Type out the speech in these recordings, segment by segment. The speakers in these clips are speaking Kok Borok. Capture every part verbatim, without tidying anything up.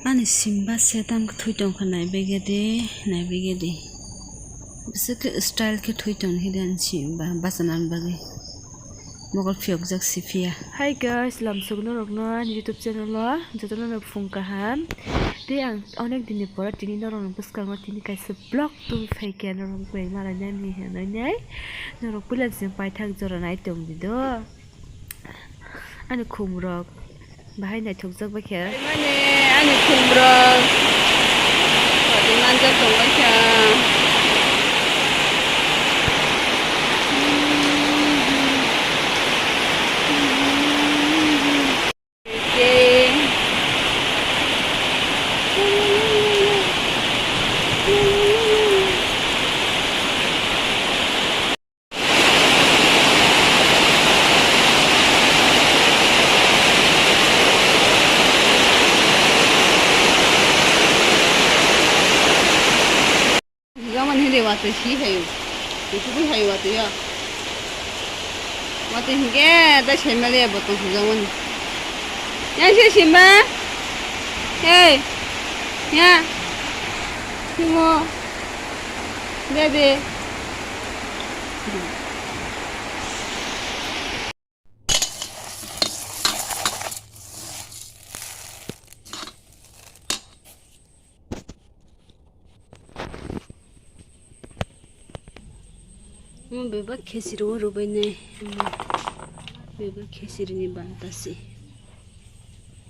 Ani simba se tam khe thui tong kha, nai bege de, nai bege de. Bwswk khe style khe thui tong hi de ani simba bachana bagwi. Mokol phiyok jak si phiya. Hi guys, lamsok norok no ani YouTube channel o joto no phung kaham. Tei ang onek din ni pore tini norok ni bwskango tini kaisa vlog tubui phai khe norok bai mala nani hinwi nai. Norok puila jeng paithak jora nai tong di do. Ani khumrok bahai naithokjak bai khe. Mane ani khumrok kodi manjak tong bai kha. Hwnkhe mani hwnwi watwi si phaio. Kuchukui phaio watwi o. Watwi hwnkhe tei saimanliya bo tong hwnjakmani. Yang se sima. Hey. Ya. Simo. Dede. Omo bebak khesiro rwbainai. Bebak khesirini banta se.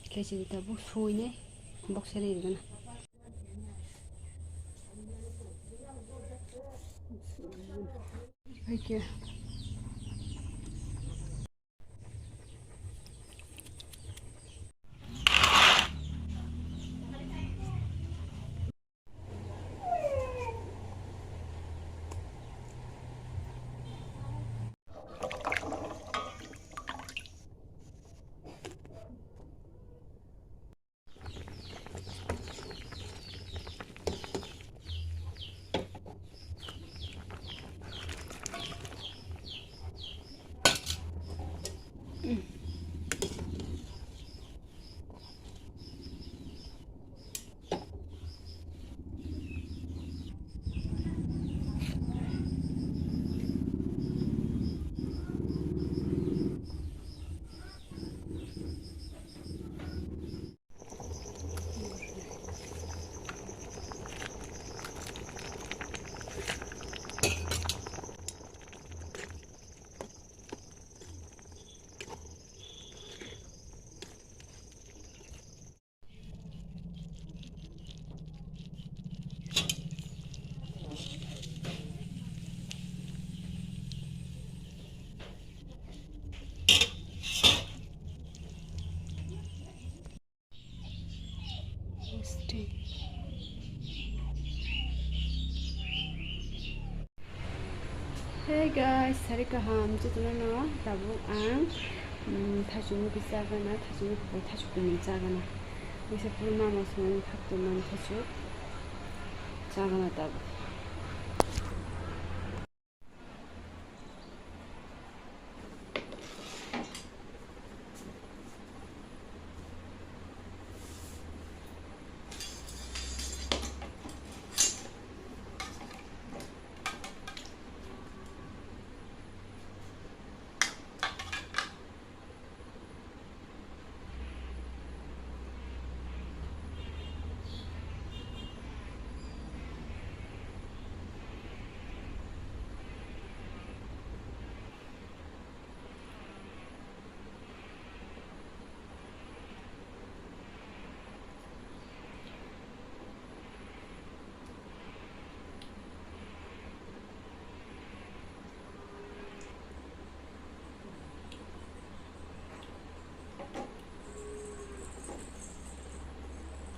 Khesiri tabuk suinai. Boksa ri rwgana. Hai khe. Hey guys, sari kaham jotono no tabuk ang, mm, thaichuk nugwi chagana, thaichuk nugwi thaichuk kumui chagana. Bisa puru mama songni thak tongmani thaichuk chagana tabuk.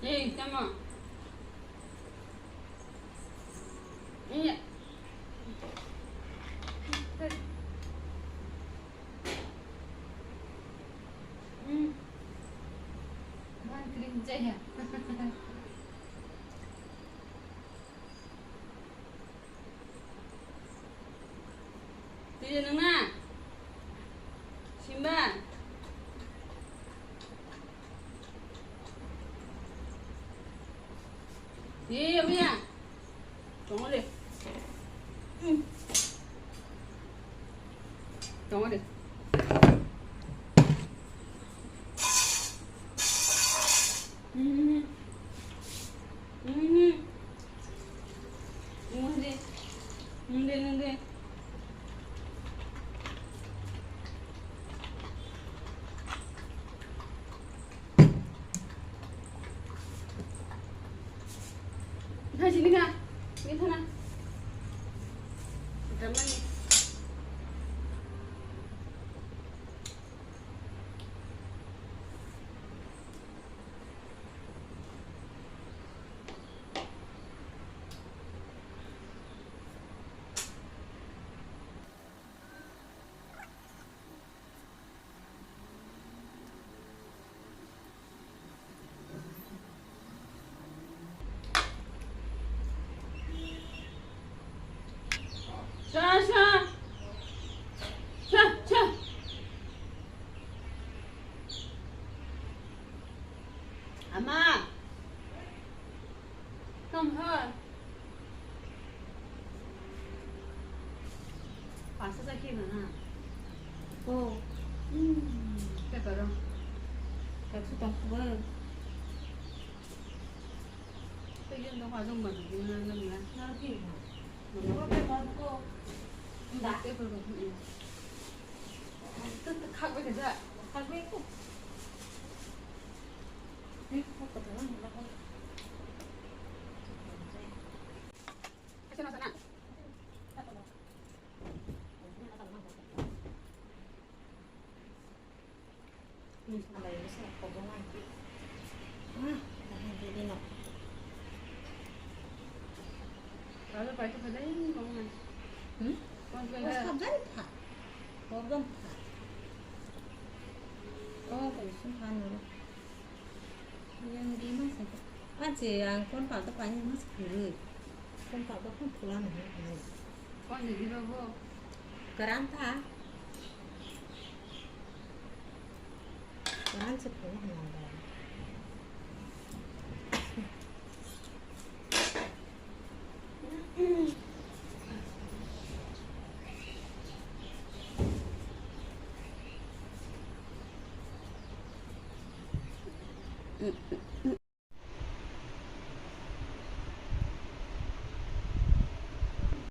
Hey, tama. Iya. Hmm. Man kering jaya. Twi nang na? Simba? Ye, ye, mia. Tongo de. Hmm. Tongo de. Hmm. Hmm. Nungde. Nungde, nungde. Hai sini ka, ini sana. Drama ni. Sha, sha. Sha, sha. Ama. Come here. Pasa sa khe na. Oh. Hmm. Paper o. Kachu tong kho. Paper no ajong ma dum na na na. Na khe. Paper ko. Da. Paper ko. Hmm. Khak bai khe ja. Khak bai ko. Hmm? Sabjani pha. Program pha. Oh, bai sung pha noro. Yang di ma sa. Aje, ang kon pa to pa ni mas kuru. Kon pa to kon pula na. Kon di ba bo. Karan ta. Karan se pula na ba.